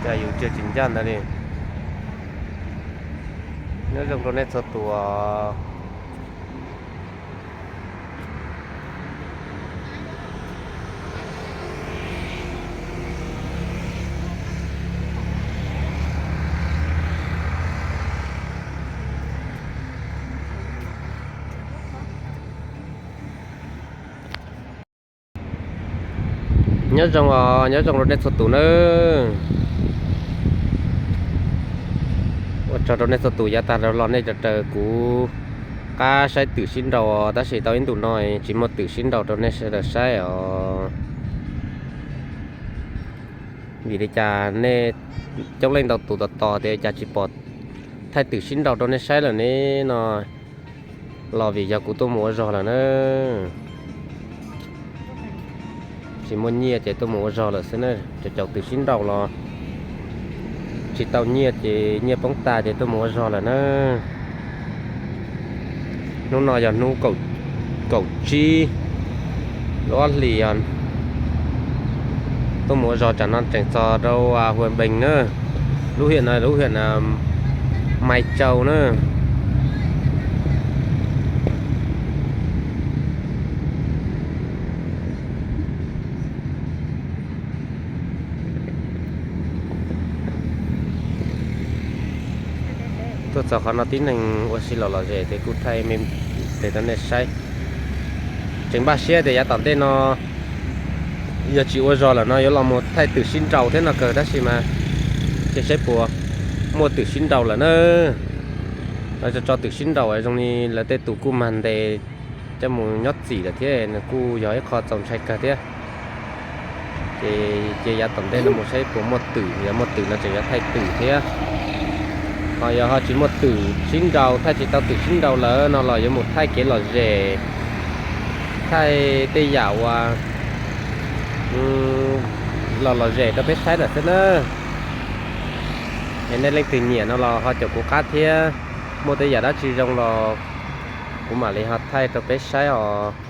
Cas yus tsis ncaj ntawd li. Nyob zoo rau nej txhua tus. Nyob zoo os, nyob zoo rau nej txhua tus nawb. Ua tsaug rau nej txhua tus yav tag los nej raws kuv qab saib twm sib nraus, tab sis tau ib ntus no tsis muaj twm sib nraus rau nej sawv daws saib os. Vim li cas nej coob leej ntau tus tos tos tias cas tsis pom thaij twm sib nraus rau nej saib lawm ne no? Los vim yog kuv tuaj mus ua zog lawm na. Tsis muaj nyiaj ces tuaj mus ua zog lawm xwb na. Cov caum twm sib nraus los tsis tau nyiaj ces nyiaj poob tag ces tuaj mus ua zog lawm na. Hnub no yog hnub kaum tsib lub ob hlis os. Tuaj mus ua zog tsam no tseem txog rau Hua Npees na. Lub hiam no lub hiam Mai Tsau na. Tuaj txog qhov no tib neeg ua si los lom zem ces kuj thaij me ntsis rau nej saib. Tseem npaj siab tias yav tom ntej no yog tsis ua zog lawm no yuav los mus thaij twm sib nraus thiab no kawg, tab sis mas ces saib puas muaj twm sib nraus lawm na. Lawv tso tso twm sib nraus zoo li lawv tej tus kuj mag ntes coj mus nyob txim lawm thiab, nws kuj yog ib qho txaus ntshai kawg thiab. Ces cia yav tom ntej no mus saib puas muaj twm, yog muaj twm no tseem yuav thaij twm thiab. Ho yog ho tsis muaj twm sib nraus, thaij tsis tau twm sib nraus lawm no los yuav mus thaij kev lom zem, thaij tej yam uas los lom zem rau peb saib lawm xwb na. Es nej leej twg nyiam no los ho caum kuv qab thiab, muaj tej yam dab tsi zoo los kuv mam li ho thaij rau peb saib os.